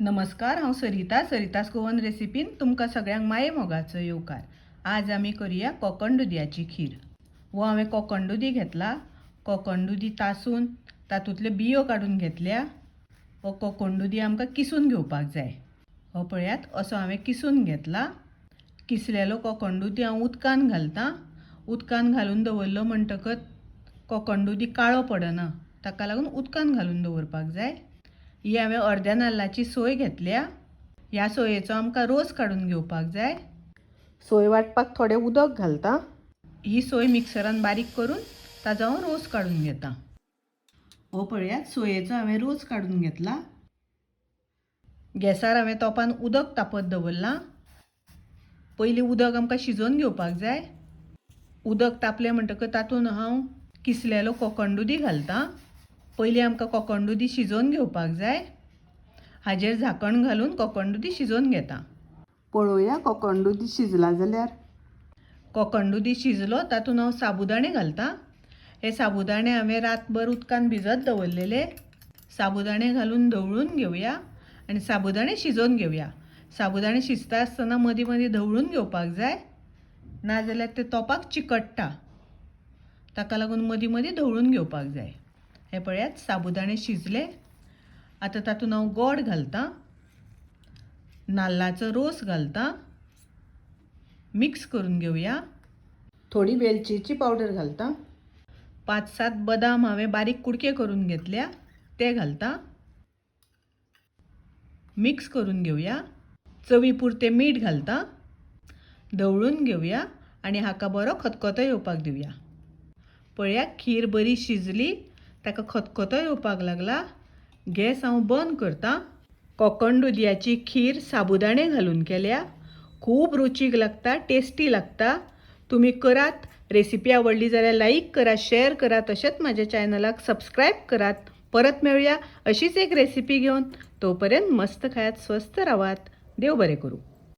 नमस्कार, हांव सरिता. सरितास गोवन रेसिपीन तुमकां सगळ्यांक माये मोगाचो येवकार. आज आमी करुया कोकण दुदयाची खीर. हो हांवें कोकण दुदी घेतला. कोकण दुदी तासून तातूंतल्यो बियो काडून घेतल्या. हो कोकण दुदी आमकां किसून घेवपाक जाय. हो पळयात, असो हांवें किसून घेतला. किसलेलो कोकण दुदी हांव उदकान घालतां. उदकान घालून दवरलो म्हणटकच कोकण दुदी काळो पडना, ताका लागून उदकान घालून दवरपाक जाय. ही हांवें अर्द्या नाल्लाची सोय घेतल्या. ह्या सोयेचो आमकां रोस काडून घेवपाक जाय. सोय वांटपाक थोडें उदक घालता. ही सोय मिक्सरान बारीक करून ताजो हांव रोस काडून घेता. हो पळयात, सोयेचो हांवें रोस काडून घेतला. गॅसार हांवें तोपान उदक तापत दवरलां. पयलीं उदक आमकां शिजोवन घेवपाक जाय. उदक तापलें म्हणटकच तातूंत हांव किसलेलो कोकण दुदी घालतां. पयलीं आमकां कोकण दुदी शिजोवन घेवपाक जाय. हाजेर झाकण घालून कोकण दुदी शिजोवन घेता. पळोवया कोकण दुदी शिजला जाल्यार. कोकण दुदी शिजलो, तातूंत हांव साबुदाणे घालतां. हे साबुदाणे हांवें रातभर उदकान भिजत दवरलेले. साबुदाणे घालून धवळून घेवया आनी साबुदाणे शिजोवन घेवया. साबुदाणे शिजता आसतना मदीं मदीं धवळून घेवपाक जाय, नाजाल्यार ते तोपाक चिकट्टा. ताका लागून मदीं मदीं धवळून घेवपाक जाय. हे पळयात, साबुदाणे शिजले. आतां तातूंत हांव गोड घालतां, नाल्लाचो रोस घालतां. मिक्स करून घेवया. थोडी वेलचीची पावडर घालतां. 5-7 बदाम हांवें बारीक कुडके करून घेतल्या, ते घालतां. मिक्स करून घेवया. चवी पुरतें मीठ घालतां. धवळून घेवया आनी हाका बरो खतखतो येवपाक दिवया. पळया, खीर बरी शिजली, ताका खतखतो येवपाक लागला. गॅस हांव बंद करतां. कोकण दुदयाची खीर साबुदाणे घालून केल्या. खूब रुचीक लागता, टेस्टी लागता. तुमी करात. रेसिपी आवडली जाल्यार लायक करा, शेअर करा, तशेंच म्हाज्या चॅनलाक सबस्क्रायब करात. परत मेळुया अशीच एक रेसिपी घेवन. तोपर्यंत मस्त खायात, स्वस्थ रावात. देव बरें करूं.